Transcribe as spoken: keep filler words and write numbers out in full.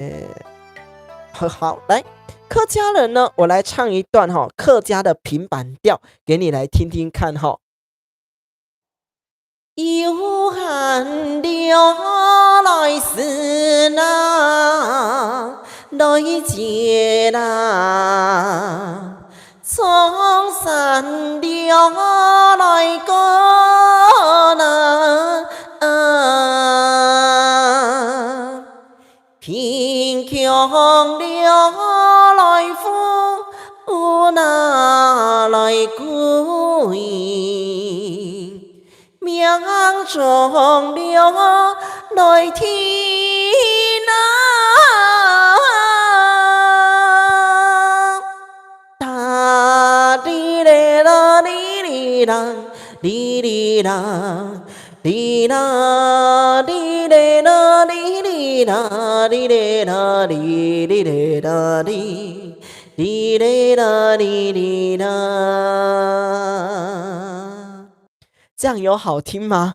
呃，很好，来，客家人呢，我来唱一段哈，客家的平板调给你来听听看哈。有閒了來思啊，來接啊，唱山了來歌啊。 貧窮了來富，有哪來歸？命中了來天啊！哒哩咧啦哩哩啦，哩哩啦，哩啦哩咧啦哩哩啦，哩咧啦哩哩咧啦哩，哩咧啦哩哩啦。这样有好听吗？